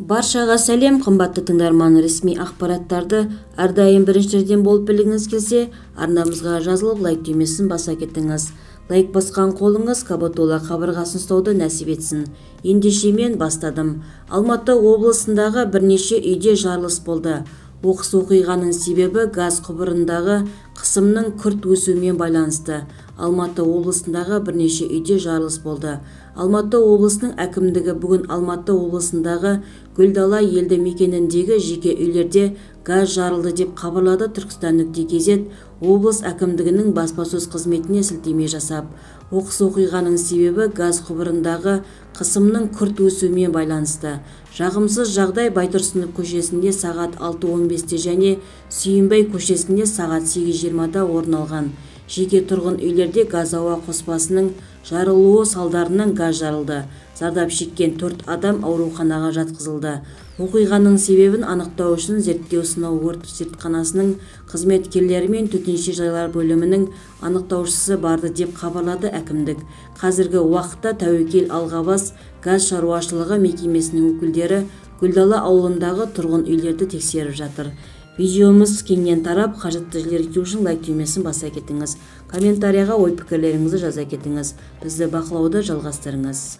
Баршаға сәлем, қымбатты тыңдарман. Ресми ақпараттарды әрдайым біріншілерден болып білгіңіз келсе, арнамызға жазылып, лайк түймесін баса кетіңіз. Лайк басқан қолыңыз Кабатола қабырғасын ұстауды нәсіп етсін. Ендеше мен бастадым. Алматы облысындағы бірнеше үйде жарылыс болды. Оқыс оқиғаның себебі газ құбырындағы қысымның күрт өсуімен байланысты. Алматы облысындағы бірнеше үйде жарылыс болды. Алматы облысының әкімдігі бүгін Алматы облысындағы Гүлдала елді мекеніндегі жеке үйлерде газ жарылды деп хабарлады Түркістан.kz облыс әкімдігінің баспасөз қызметіне сілтеме жасап. Оқыс оқиғаның себебі газ құбырындағы қысымның күрт өсуімен байланысты. Жағымсыз жағдай Байтұрсынов көшесінде сағат 6:15-те және Сүйінбай көшесінде сағат 8:20-да орын алған. Жеке тұрғын үйлерде газ ауа қоспасының жарылуы салдарынан газ жарылды. Зардап шеккен 4 адам ауруханаға жатқызылды. Оқиғаның себебін анықтау үшін зерттеу-сынау өрт зертханасының қызметкерлері мен төтенше жағдайлар бөлімінің анықтаушысы барды деп хабарлады әкімдік. Қазіргі уақытта Тәуекел Алғабас газ шаруашылығы мекемесінің өкілдері Гүлдала ауылындағы тұрғын үйлерді тексеріп жатыр. Видеомыз кеңінен тарап, қажетті жерлерге үшін лайк түймесін баса кетіңіз. Комментарияға ой пікірлеріңізді жаза кетіңіз. Бізді бақылауды жалғастырыңыз.